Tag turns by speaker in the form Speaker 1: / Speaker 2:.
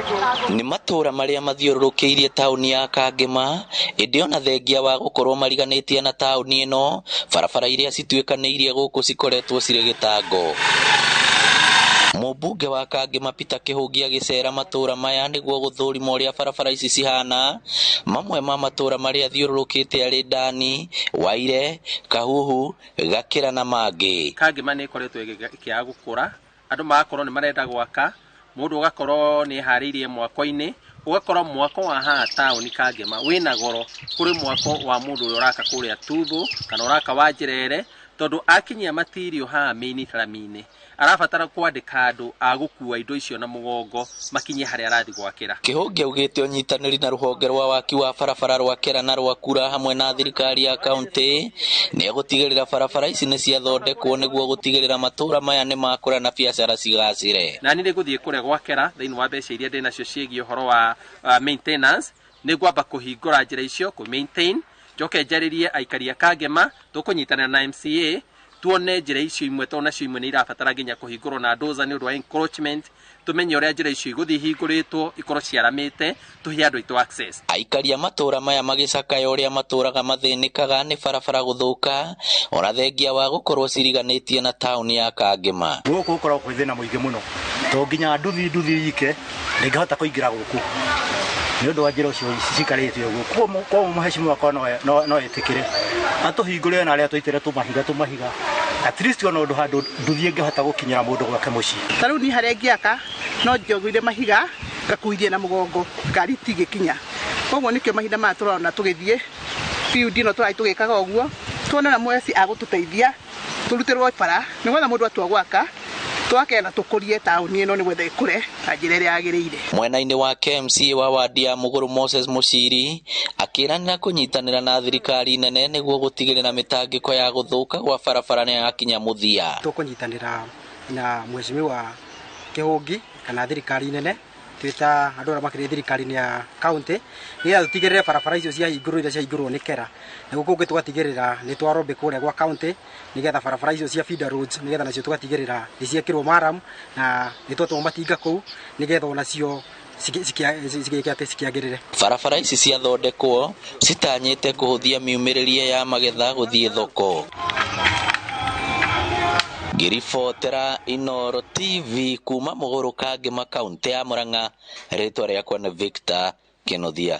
Speaker 1: Nĩ matũra marĩa mathiũrũrũkĩirie taũni ya Kangema, ĩndĩ ona thengia wa gũkorwo mariganĩtie na taũni ĩno, barabara iria cituĩkanĩirie gũkũ cikoretwo cirĩ gĩtango. Mũmbunge wa Kangema Peter Kĩhũngi agĩcera matũra maya nĩguo gũthũrima ũrĩa barabara ici cihana. Mamwe ma matũra marĩa athiũrũrũkĩte arĩ Ndani, Waire, Kahuhu, Gakĩra na mangĩ.
Speaker 2: Kangema nĩ ĩkoretwo ĩkĩaga gũkũra, andũ magakorwo nĩ marenda gwaka, mũndũ ũgakorwo nĩ eharĩirie mwako-inĩ, ũgakora mwako wa haha taũni Kangema wĩna goro kũrĩ mwako wa mũndũ ũrĩa ũraka kũrĩa Tuthũ kana ũraka wa Njerere, tondũ akinyia matirio haha mĩini rami-inĩ arabatara kwandĩka andũ a gũkua indo icio na mũgongo makinyie harĩa arathiĩ gwakĩra.
Speaker 1: Kĩhũngi augĩte ũnyitanĩri na rũhonge rwa waki wa barabara rwa Kera na rwa Kura hamwe na thirikari ya kaunti nĩ egũtigĩrĩra barabara ici nĩ ciathondekwo nĩguo gũtigĩrĩra matũra maya nĩ makũra na biacara cigacĩre.
Speaker 2: Na niĩ nĩngũthiĩ kũrĩa gwa Kera thĩinĩ wa mbeca iria ndĩ nacio ciĩgiĩ ũhoro wa maintenance, nĩngwamba kũhingũra njĩra icio, kũ maintain, njoke njarĩrie aikari a Kangema, tũkũnyitanĩra na MCA, tuone njĩra icio imwe, tondũ nacio imwe nĩ irabatara nginya kũhingũrwo na ndoza nĩ ũndũ wa encroachment, tũmenye ũrĩa njĩra icio igũthiĩ ihingũrĩtwo, ikorwo ciaramĩte, tũhe andũ aitũ access.
Speaker 1: Aikari a matũra maya magĩcakaya ũrĩa matũraga mathĩnĩkaga nĩ barabara gũthũka, ona thengia wa gũkorwo ciriganĩtie na taũni ya Kangema.
Speaker 3: Gũkũ gũkoragwo kwĩ thĩna mũingĩ mũno, tondũ nginya nduthi nduthi ike ndĩngĩhota kũingĩra gũkũ nĩ ũndũ wa njĩra ũcio cikarĩte ũguo. Koguo mũhecimiwa wakwa no etĩkĩre atũhingũrĩre na arĩa tũitĩre tũmahiga tũmahiga, at least ona ũndũ handũ nduthi ĩngĩhota gũkinyĩra mũndũ gwake mũciĩ.
Speaker 4: Ta rĩu niĩ harĩa ingĩaka no njoguire mahiga ngakuithia na mũgongo, ngari itingĩkinya. Koguo nĩkĩo mahinda maya tũrona tũgĩthiĩ field ĩno tũrathiĩ tũgĩkaga ũguo, tuone na mweci agũtũteithia tũrutĩrwo bara nĩgetha mũndũ atua gwaka twake na tũkũrie taũni ĩno nĩgetha ĩkũre na njĩra ĩrĩa yagĩrĩire.
Speaker 1: Mwena-inĩ wake MCA wa wadi ya Mũgũrũ Moses Mũciri akĩranĩra kũnyitanĩra na thirikari nene nĩguo gũtigĩrĩra mĩtangĩko ya gũthũka gwa barabara nĩ yakinya mũthia.
Speaker 5: Tũkũnyitanĩra na mheshimiwa Kĩhũngi kana thirikari nene twĩta andũ arĩa makĩrĩ thirikari-inĩ ya county nĩgetha tũtigĩrĩre barabara icio ciahingũrwo iria ciahingũrwo nĩ Kera, na gũkũ kũngĩ tũgatigĩrĩra nĩ twarobĩ kũrĩa gwa county nĩgetha barabara icio cia feeder roads nĩgetha nacio tũgatigĩrĩra nĩ ciekĩrwo maram na nĩ twatũma matinga kũu nĩgetha onacio cikĩagĩrĩre.
Speaker 1: Barabara ici ciathondekwo citanyĩte kũhũthia miumĩrĩrie ya magetha gũthiĩ thoko. Ngĩribotera Inooro TV kuma Mũgũrũ Kangema kaunti ya Murang'a, rĩtwa rĩakwa nĩ Victor Kĩnuthia.